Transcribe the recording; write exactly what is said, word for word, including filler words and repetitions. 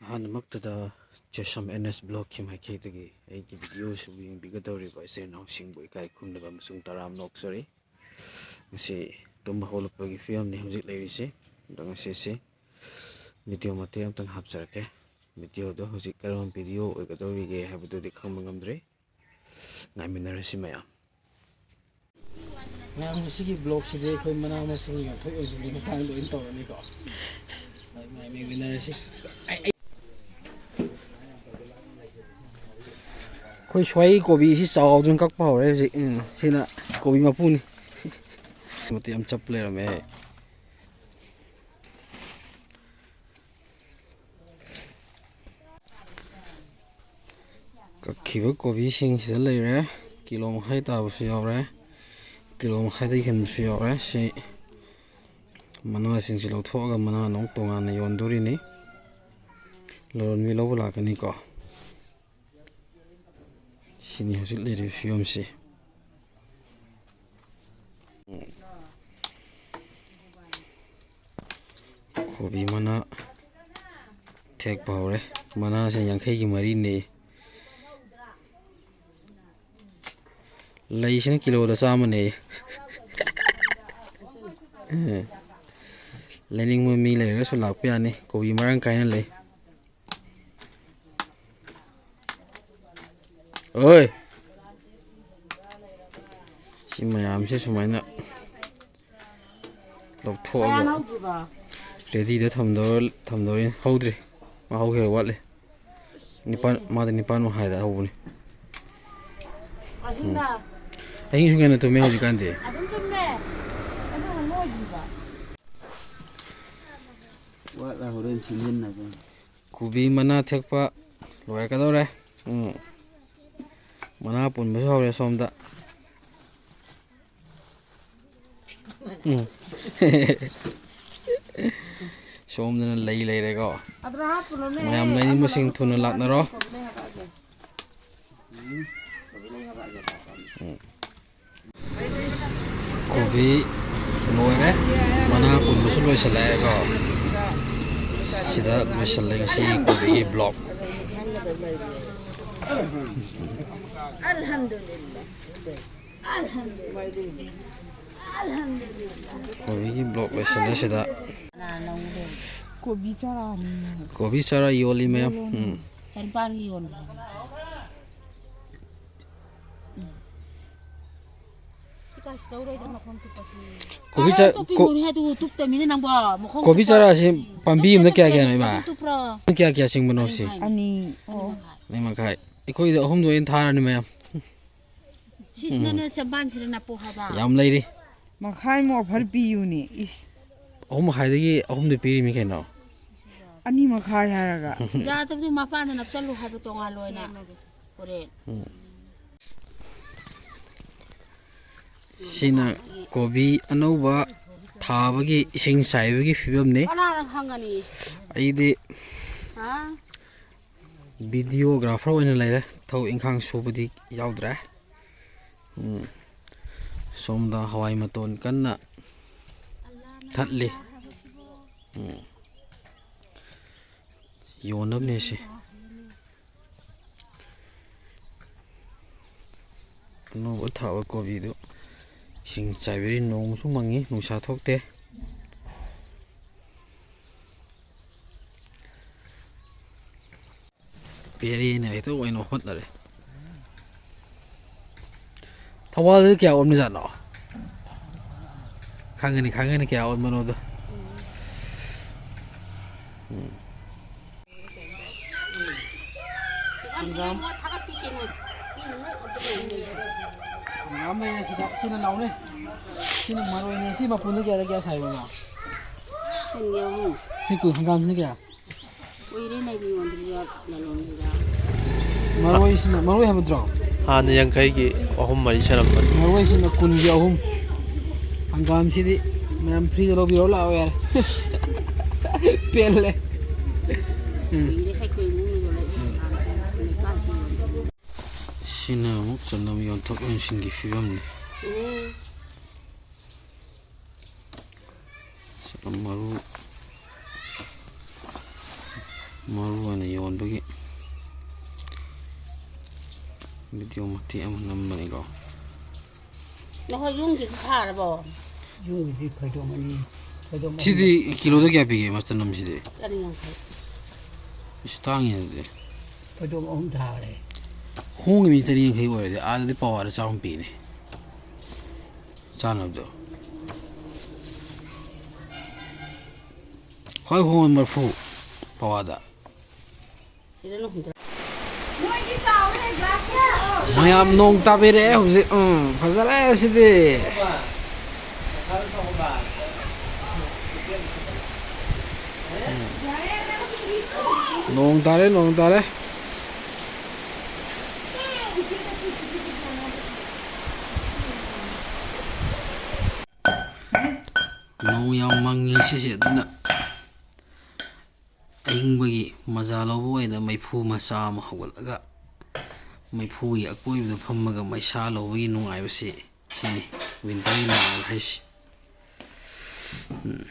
ꯑꯍꯥꯟꯕꯃꯛꯇꯗ ꯆꯦꯁꯝ and ꯑꯦꯁ ꯕ꯭ꯂꯣꯛꯀꯤ ꯃꯥꯏꯀꯩꯗꯒꯤ ꯑꯩꯒꯤ ꯚꯤꯗꯤꯑꯣꯁꯤꯕꯨ ꯌꯦꯡꯕꯤꯒꯗꯧꯔꯤꯕ ꯏꯆꯤꯜ ꯏꯅꯥꯎꯁꯤꯡꯕꯨ ꯏꯀꯥꯏ ꯈꯨꯝꯅꯕ ꯑꯃꯁꯨꯡ ꯇꯔꯥꯝꯅ ꯑꯣꯛꯆꯔꯤ꯫ ꯉꯁꯤ ꯇꯨꯝꯕ ꯍꯧꯒꯠꯂꯛꯄꯒꯤ ꯐꯤꯕꯝꯅꯤ ꯍꯧꯖꯤꯛ ꯂꯩꯔꯤꯁꯤ꯫ ꯑꯗꯣ ꯉꯁꯤꯁꯤ ꯚꯤꯗꯤꯑꯣ ꯃꯇꯦꯛ ꯑꯃꯇꯪ ꯍꯥꯞꯆꯔꯛꯀꯦ꯫ ꯚꯤꯗꯤꯑꯣꯗꯣ ꯍꯧꯖꯤꯛ ꯀꯔꯝꯕ ꯚꯤꯗꯤꯑꯣ ꯑꯣꯏꯒꯗꯧꯔꯤꯒꯦ ꯍꯥꯏꯕꯗꯨꯗꯤ ꯈꯪꯕ ꯉꯝꯗ꯭ꯔꯤ꯫ ꯉꯥꯏꯃꯤꯟꯅꯔꯁꯤ ꯃꯌꯥꯝ꯫ ꯃꯌꯥꯝ, ꯉꯁꯤꯒꯤ ꯕ꯭ꯂꯣꯛꯁꯤꯗꯤ ꯑꯩꯈꯣꯏ ꯃꯅꯥ ꯃꯁꯤꯡ ꯌꯣꯟꯊꯣꯛ ꯌꯣꯟꯁꯤꯟꯒꯤ ꯃꯇꯥꯡꯗ ꯑꯣꯏꯅ ꯇꯧꯔꯅꯤꯀꯣ꯫ ꯃꯌꯥꯝ ꯌꯦꯡꯃꯤꯟꯅꯔꯁꯤ꯫ ꯑꯩꯈꯣꯏ ꯁ꯭ꯋꯥꯏ ꯀꯣꯕꯤꯁꯤ ꯆꯥꯎꯗꯅ ꯀꯛꯄ ꯍꯧꯔꯦ ꯍꯧꯖꯤꯛ꯫ ꯎꯝ, ꯁꯤꯅ ꯀꯣꯕꯤ ꯃꯄꯨꯅꯤ꯫ ꯃꯇꯦꯛ ꯑꯃ ꯆꯞ ꯂꯩꯔꯝꯃꯦ꯫ ꯀꯛꯈꯤꯕ ꯀꯣꯕꯤꯁꯤꯡꯁꯤꯗ ꯂꯩꯔꯦ꯫ ꯀꯤꯂꯣ ꯃꯈꯥꯏ ꯇꯥꯕꯁꯨ ꯌꯥꯎꯔꯦ, ꯀꯤꯂꯣ ꯃꯈꯥꯏꯗꯒꯤ ꯍꯦꯟꯕꯁꯨ ꯌꯥꯎꯔꯦ꯫ ꯁꯤ ꯃꯅꯥꯁꯤꯡꯁꯤ ꯂꯧꯊꯣꯛꯑꯒ ꯃꯅꯥ ꯑꯃꯨꯛ ꯇꯣꯉꯥꯟꯅ ꯌꯣꯟꯗꯣꯔꯤꯅꯤ꯫ ꯂꯂꯣꯟꯕꯤ ꯂꯧꯕ ꯂꯥꯛꯀꯅꯤꯀꯣ꯫ ꯁꯤꯅꯤ ꯍꯧꯖꯤꯛ ꯂꯩꯔꯤꯕ ꯐꯤꯕꯝꯁꯤ꯫ ꯀꯣꯕꯤ ꯃꯅꯥ ꯊꯦꯛꯄ ꯍꯧꯔꯦ꯫ ꯃꯅꯥꯁꯤꯅ ꯌꯥꯡꯈꯩꯒꯤ ꯃꯔꯤꯅꯦ꯫ ꯂꯩꯁꯤꯅ ꯀꯤꯂꯣꯗ ꯆꯥꯝꯃꯅꯦ꯫ ꯎꯝ꯫ ꯂꯩꯅꯤꯡꯕ ꯃꯤ ꯂꯩꯔꯒꯁꯨ ꯂꯥꯛꯄ ꯌꯥꯅꯤ꯫ ꯀꯣꯕꯤ ꯃꯔꯥꯡ ꯀꯥꯏꯅ ꯂꯩ꯫ ꯑꯣꯏ! ꯁꯤ ꯃꯌꯥꯝꯁꯦ ꯁꯨꯃꯥꯏꯅ ꯂꯧꯊꯣꯛꯑꯒ ꯃꯌꯥꯝ ꯍꯧꯗ꯭ꯔꯤꯕꯣ? ꯔꯦꯗꯤꯗ ꯊꯝꯗꯧꯔ-, ꯊꯝꯗꯧꯔꯤ꯫ ꯍꯧꯗ꯭ꯔꯤ꯫ ꯃꯥ ꯍꯧꯈꯤꯔꯣꯏ, ꯋꯥꯠꯂꯤ꯫ ꯅꯤꯄꯥꯟ, ꯃꯥꯗꯤ ꯅꯤꯄꯥꯟ ꯃꯈꯥꯏꯗ ꯍꯧꯕꯅꯤ꯫ ꯑꯍꯤꯡꯗ? ꯑꯍꯤꯡꯁꯨ ꯉꯟꯅ ꯇꯨꯝꯃꯦ ꯍꯧꯖꯤꯛꯀꯥꯟꯗꯤ꯫ ꯑꯗꯨꯝ ꯇꯨꯝꯃꯦ꯫ ꯑꯗꯨꯒ ꯅꯣꯏꯗ꯭ꯔꯤꯕ? ꯋꯥꯠꯂ ꯍꯣꯔꯦꯟ ꯁꯤꯖꯤꯟꯅꯒꯦ꯫ ꯀꯣꯕꯤ ꯃꯅꯥ ꯊꯦꯛꯄ ꯂꯣꯏꯔꯛꯀꯗꯧꯔꯦ꯫ ꯎꯝ꯫ ꯃꯅꯥ ꯄꯨꯟꯕꯁꯨ ꯍꯧꯔꯦ ꯁꯣꯝꯗ꯫ ꯎꯝ꯫ ꯁꯣꯝꯗꯅ ꯂꯩ ꯂꯩꯔꯦꯀꯣ꯫ ꯑꯗꯨꯗ ꯍꯥꯞꯄꯨꯅꯣꯅꯦ꯫ ꯃꯌꯥꯝ ꯂꯩꯅꯤꯡꯕꯁꯤꯡ ꯊꯨꯅ ꯂꯥꯛꯅꯔꯣ꯫ ꯎꯝ꯫ ꯀꯣꯕꯤ ꯂꯣꯏꯔꯦ꯫ ꯃꯅꯥ ꯄꯨꯟꯕꯁꯨ ꯂꯣꯏꯁꯤꯜꯂꯛꯑꯦꯀꯣ꯫ ꯁꯤꯗ ꯂꯣꯏꯁꯤꯜꯂꯦ ꯉꯁꯤꯒꯤ ꯀꯣꯕꯤꯒꯤ ꯕ꯭ꯂꯣꯛ꯫ ꯀꯣꯕꯤꯒꯤ ꯕ꯭ꯂꯣꯛ ꯂꯣꯏꯁꯤꯜꯂꯦ ꯁꯤꯗ꯫ ꯀꯣꯕꯤ ꯆꯥꯔꯥꯅꯤ꯫ ꯀꯣꯕꯤ ꯆꯥꯔꯥ ꯌꯣꯜꯂꯤ ꯃꯌꯥꯝ꯫ ꯎꯝ꯫ ꯆꯅꯤꯄꯥꯟꯒꯤ ꯌꯣꯟꯈ꯭ꯔꯦ꯫ ꯁꯤ ꯀꯥꯏꯁꯤ ꯇꯧꯔꯣꯏꯗ ꯃꯈꯣꯡ ꯇꯨꯞꯄꯁꯤ꯫ ꯀꯣꯕꯤ ꯆꯥ-, ꯇꯨꯞꯄꯤ ꯀꯣ-, ꯃꯨꯅꯤ ꯍꯥꯏꯗꯨ ꯇꯨꯞꯇꯃꯤꯅ ꯅꯪꯕꯣ꯫ ꯃꯈꯣꯡ ꯀꯣꯕꯤ ꯇꯨꯞꯄ꯫ ꯆꯥꯔꯥꯁꯤ ꯄꯥꯝꯕꯤ ꯑꯃꯗ ꯀꯌꯥ ꯀꯌꯥꯅꯣ, ꯏꯃꯥ? ꯑꯗꯨ ꯇꯨꯞꯄ꯭ꯔꯣ? ꯀꯌꯥ ꯀꯌꯥ ꯆꯤꯡꯕꯅꯣ ꯁꯤ? ꯑꯅꯤ꯫ ꯑꯣ꯫ ꯑꯅꯤ ꯃꯈꯥꯏ꯫ ꯑꯩꯈꯣꯏꯗ ꯑꯍꯨꯝꯗꯣ ꯑꯣꯏꯅ ꯊꯥꯔꯅꯤ ꯃꯌꯥꯝ꯫ ꯁꯤꯁꯤꯅꯅꯦ ꯎꯝ꯫ ꯆꯦꯝꯕꯥꯟꯁꯤꯅ ꯅꯞꯄꯣ ꯍꯥꯏꯕ꯫ ꯌꯥꯝ ꯂꯩꯔꯤ꯫ ꯃꯈꯥꯏꯃꯨꯛ ꯑꯣꯐꯔ ꯄꯤꯌꯨꯅꯦ꯫ ꯏꯁ꯫ ꯑꯍꯨꯝ ꯃꯈꯥꯏꯗꯒꯤ ꯑꯍꯨꯝꯗ ꯄꯤꯔꯤꯃꯤ ꯀꯩꯅꯣ꯫ ꯑꯅꯤ ꯃꯈꯥꯏ ꯍꯥꯏꯔꯒ꯫ ꯌꯥꯗꯕꯗꯤ ꯃꯄꯥꯟꯗ ꯅꯞꯁꯜꯂꯨ ꯍꯥꯏꯕ ꯇꯣꯉꯥꯟ ꯂꯣꯏꯅ꯫ ꯍꯣꯔꯦꯟ꯫ ꯎꯝ꯫ ꯁꯤꯅ ꯀꯣꯕꯤ ꯑꯅꯧꯕ ꯊꯥꯕꯒꯤ ꯏꯁꯤꯡ ꯆꯥꯏꯕꯒꯤ ꯐꯤꯕꯝꯅꯤ꯫ ꯀꯅꯥꯅ ꯈꯪꯒꯅꯤ? ꯑꯩꯗꯤ ꯍꯥ? ꯚꯤꯗꯤꯑꯣꯒ꯭ꯔꯥꯐꯔ ꯑꯣꯏꯅ ꯂꯩꯔꯦ, ꯊꯕꯛ ꯏꯪꯈꯥꯡ ꯁꯨꯕꯗꯤ ꯌꯥꯎꯗ꯭ꯔꯦ꯫ ꯎꯝ꯫ ꯁꯣꯝꯗ ꯍꯋꯥꯏ ꯃꯇꯣꯟ ꯀꯟꯅ ꯊꯠꯂꯤ꯫ ꯎꯝ꯫ ꯌꯣꯟꯅꯕꯅꯦ ꯁꯤ꯫ ꯑꯅꯧꯕ ꯊꯥꯕ ꯀꯣꯕꯤꯗꯨ ꯏꯁꯤꯡ ꯆꯥꯏꯕꯤꯔꯤ꯫ ꯅꯣꯡꯁꯨ ꯃꯪꯉꯤ, ꯅꯨꯡꯁꯥ ꯊꯣꯛꯇꯦ꯫ ꯄꯦꯔꯦꯅ ꯍꯦꯛꯇ ꯑꯣꯏꯅ ꯍꯣꯠꯅꯔꯦ꯫ ꯊꯧꯕꯥꯜꯗꯗꯤ ꯀꯌꯥ ꯑꯣꯟꯕꯖꯥꯠꯅꯣ? ꯈꯪꯒꯅꯤ, ꯈꯪꯒꯅꯤ ꯀꯌꯥ ꯑꯣꯟꯕꯅꯣꯗꯣ꯫ ꯎꯝ꯫ ꯍꯪꯒꯥꯝ꯫ ꯍꯪꯒꯥꯝ ꯂꯩꯔꯦ ꯁꯤꯗ, ꯁꯤꯅ ꯂꯥꯎꯅꯦ꯫ ꯁꯤꯅ ꯃꯔꯣꯏꯅꯦ꯫ ꯁꯤ ꯃꯄꯨꯟꯗ ꯀꯌꯥꯗ ꯀꯌꯥ ꯁꯥꯏꯕꯅꯣ? ꯀꯨꯟꯒꯤ ꯑꯍꯨꯝ꯫ ꯁꯤ ꯀꯨꯟ, ꯍꯪꯒꯥꯝꯁꯤꯅ ꯀꯌꯥ? ꯀꯨꯏꯔꯦ ꯅꯪꯗꯤ ꯌꯣꯟꯗ꯭ꯔꯤꯕ ꯂꯂꯣꯟꯕꯤꯗ꯫ ꯃꯔꯣꯏꯁꯤꯅ, ꯃꯔꯣꯏ ꯍꯥꯏꯕ ꯅꯠꯇ꯭ꯔꯣ? ꯍꯥꯟꯅ ꯌꯥꯡꯈꯩꯒꯤ ꯑꯍꯨꯝ ꯃꯔꯤ ꯁꯥꯔꯝꯕꯅꯤ꯫ ꯃꯔꯣꯏꯁꯤꯅ ꯀꯨꯟꯒꯤ ꯑꯍꯨꯝ꯫ ꯍꯪꯒꯥꯝꯁꯤꯗꯤ ꯃꯌꯥꯝ ꯐ꯭ꯔꯤꯗ ꯂꯧꯕꯤꯔꯣ ꯂꯥꯛꯑꯣ ꯌꯥꯔꯦ꯫ ꯄꯦꯜꯂꯦ꯫ ꯎꯝ꯫ ꯀꯨꯏꯔꯦ ꯑꯩꯈꯣꯏ ꯏꯃꯨꯡꯅ ꯌꯣꯜꯂꯛꯏꯁꯦ ꯍꯪꯒꯥꯝꯁꯦ꯫ ꯂꯩꯀꯥꯏꯁꯤ ꯌꯣꯟꯗ꯭ꯔꯤꯕ꯫ ꯁꯤꯅ ꯑꯃꯨꯛ ꯆꯅꯝ ꯌꯣꯟꯊꯣꯛ ꯌꯣꯟꯁꯤꯟꯒꯤ ꯐꯤꯕꯝꯅꯤ꯫ ꯎꯝ꯫ ꯆꯅꯝ ꯃꯔꯨ꯫ ꯃꯔꯨ ꯑꯣꯏꯅ ꯌꯣꯟꯕꯒꯤ ꯚꯤꯗꯤꯑꯣ ꯃꯇꯦꯛ ꯑꯃ ꯅꯝꯕꯅꯤꯀꯣ꯫ ꯅꯈꯣꯏ ꯌꯨꯝꯒꯤꯁꯨ ꯊꯥꯔꯕꯣ? ꯌꯨꯝꯒꯤꯗꯤ ꯐꯩꯗꯣꯝ ꯑꯅꯤ, ꯐꯩꯗꯣꯝ ꯑꯍꯨꯝ, ꯁꯤꯗꯤ ꯀꯤꯂꯣꯗ ꯀꯌꯥ ꯄꯤꯒꯦ ꯃꯁꯇꯔꯗ ꯅꯝꯁꯤꯗꯤ? ꯆꯅꯤ ꯌꯥꯡꯈꯩ꯫ ꯏꯁ, ꯇꯥꯡꯉꯤꯅꯦ ꯑꯗꯨꯗꯤ꯫ ꯐꯩꯗꯣꯝ ꯑꯍꯨꯝ ꯊꯥꯔꯦ꯫ ꯍꯣꯡꯉꯤꯃꯤ, ꯆꯅꯤ ꯌꯥꯡꯈꯩ ꯑꯣꯏꯔꯗꯤ꯫ ꯑꯥꯗꯗꯤ ꯄꯋꯥꯗ ꯆꯥꯍꯨꯝ ꯄꯤꯅꯦ ꯆꯥꯅꯕꯗꯣ꯫ ꯈ꯭ꯋꯥꯏ ꯍꯣꯡꯕ ꯃꯔꯐꯨ ꯄꯋꯥꯗ꯫ ꯁꯤꯗꯅ ꯍꯨꯝꯗ꯭ꯔꯥ꯫ ꯃꯌꯥꯝ ꯅꯣꯡ ꯇꯥꯕꯤꯔꯛꯑꯦ ꯍꯧꯖꯤꯛ꯫ ꯎꯝ, ꯐꯖꯔꯦ ꯁꯤꯗꯤ꯫ ꯎꯝ꯫ ꯅꯣꯡ ꯇꯥꯔꯦ, ꯅꯣꯡ ꯇꯥꯔꯦ꯫ ꯅꯣꯡ ꯌꯥꯝ ꯃꯪꯉꯤ ꯉꯁꯤꯁꯦ, ꯑꯗꯨꯅ ꯑꯏꯪꯕꯒꯤ ꯃꯖꯥ ꯂꯧꯕ ꯑꯣꯏꯅ ꯃꯩꯐꯨ ꯃꯆꯥ ꯑꯃ ꯍꯧꯒꯠꯂꯒ, ꯃꯩꯐꯨꯒꯤ ꯑꯀꯣꯏꯕꯗ ꯐꯝꯃꯒ ꯃꯩꯁꯥ ꯂꯧꯕꯒꯤ ꯅꯨꯡꯉꯥꯏꯕꯁꯤ, ꯁꯤꯅꯤ ꯋꯤꯟꯇꯔꯒꯤ ꯅꯨꯡꯉꯥꯏꯕ ꯍꯥꯏꯁꯤ꯫ ꯎꯝ꯫